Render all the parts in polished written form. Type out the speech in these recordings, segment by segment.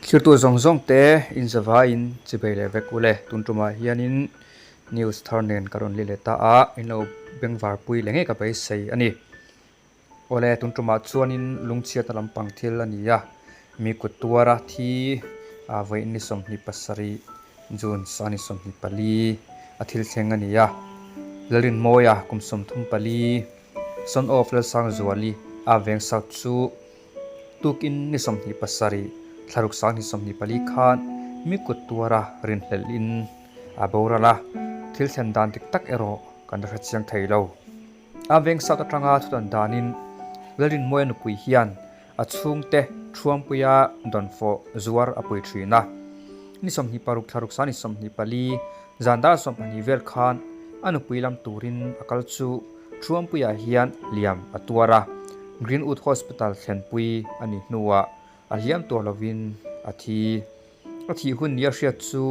Thirtu zawng zawng te inzavaiin chibei leh vek ule. Tun tumah hianin news thar nen ka rawn li leh ta a, in lo bengvarpui leh ngei ka beisei a ni. Awle, tun tumah chuanin lungchhiatna lampang thil a ni a, mi kut tuara thi vawiin ni 27 June sa ni 24 a thil thleng a ni a. Lalrinmawia kum 34, son of Lalsangzuali a veng South chu tukin ni 27 thlaruk sang ni 24 khan mi kut tuara rinhlelhin a boral a, thil thlen dan dik tak erawh kan la hrechiang thei lo. A veng South atanga thutan danin Lalrinmawia nupui hian A chhungte Thuampuia dawnfawh zuar a pui thin a. Ni 26 thlaruk sa ni 24 zan dar 12 vel khan a nupui lam turin a kal chu Thuampuia hian hliam a tuar a, Greenwood Hospital thlenpui a nih hnuah a hliam tuar lovin a thi. A thih hun nia hriat chu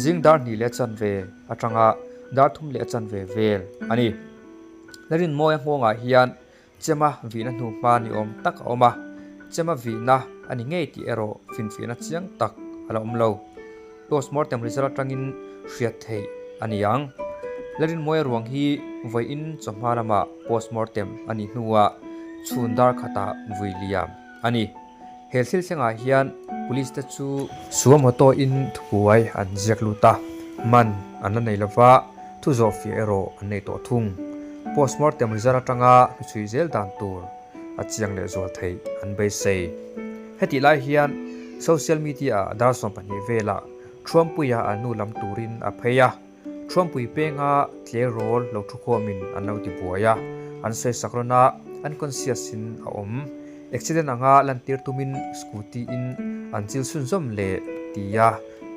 zing dar hnih leh chanve atanga dar thum leh chanve vel a ni. Larinmawia nghawngah hian Chema vihna hnu hma ni awm tak a awm a, Chema vihna a ni ngei tih erawh finfiahna chiang tak a la awm lo. Postmortem result atangin hriat theih a ni ang. Larinmawia ruang hi vawiin chawhma lamah postmortem a nih hnuah chhun dar khatah vui liam a ni. He thil thlengah hian police te chu Suamawtawin thubuai an ziak lut a, man an la nei lova, thu zawhfiah erawh an nei tawh thung. Postmortem result atanga hnuchhui zel dan tur a chiang leh zual theih an beisei. Hetih lai hian social media ah dar 12 velah Thuampuia an nu lam turin a phei a, Thuampui penga tleirawl lo thukhawmin an lo ti buai a, an sawi sak rawn a, unconscious in a awm. Accident anga lantir tumin scooty in an chil chhunzawm leh tia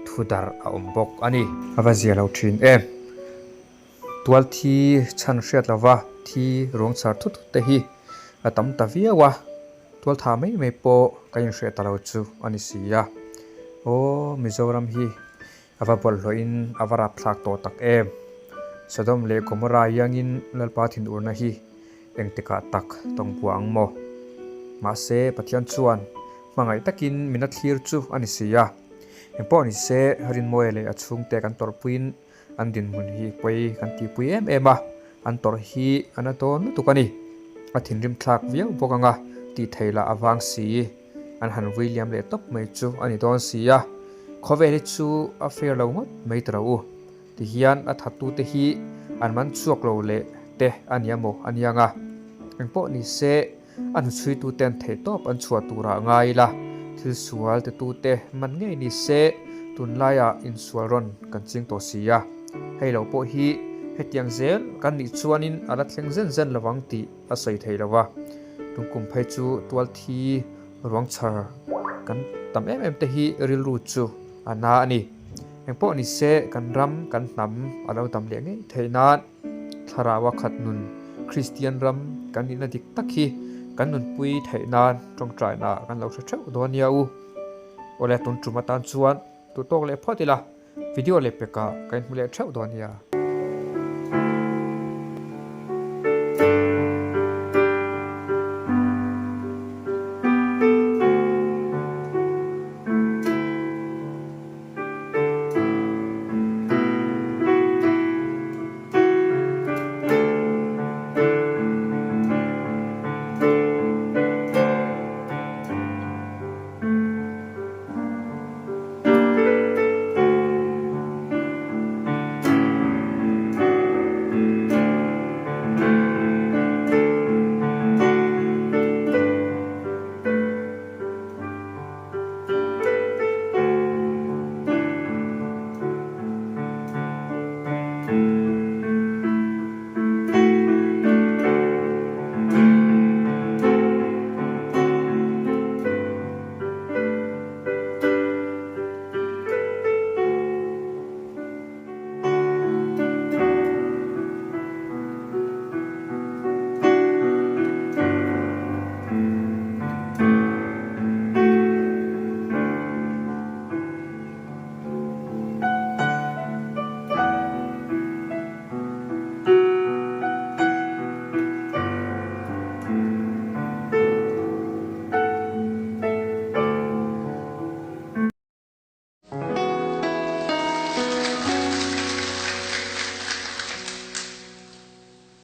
thu darh a awm bawk a ni. A va zia lo thin em. Tual thi chhan hriat lova thi ruang chhar thut thut te hi a tam ta viau a, tual tha mai mai pawh ka inhriat ta lo chu a ni si a. Aw Mizoram hi A va bawlhhlawhin a va rapthlak tawh tak em! Sodom leh Gomorrah iangin Lalpa thinurna hi engtikah tak tawng buah ang maw? Mahse, Pathian chuan hmangaih takin min a thlir chu a ni si a. Engpawh ni se, Rinmawia leh a chhungte kan tawrhpuiin an dinhmun hi pawi kan tihpui em em a, an tawrh hi a na dawn lutuk a ni. A thinrim thlak viau bawk ang a, tih theih lah a vang si. An han vui liam leh tawp mai chu a ni dawn si a, khawvel hi chu a fair lo ngawt mai ta lo u. Tihian a thattute hi an man chhuak lo leh te a nia maw a niang a. Engpawh ni se a hnuchhuituten theihtawp an chhuah turah ngai ila, thil sual tetute man ngei ni se tunlaiah insual rawn kan ching tawh si a. Hei lo pawh hi hetiang zel kan nih chuanin a la thleng zen zen lovang tih a sawi thei lo va, tungkum phei chu tual thi ruang chhar kan tam em em te hi rilru chu a na a ni. Engpawh ni se kan ram kan hnam a lo dam leh ngei theih nan thlarau a khat nun Kristian ram kan nihna dik tak hi kan nunpui theih nan tawngtaina kan lo hre theuh dawn nia u. Awle tun tum atan chuan duhtawk leh phawt ila video leh pekah kan inhmu leh theuh dawn nia.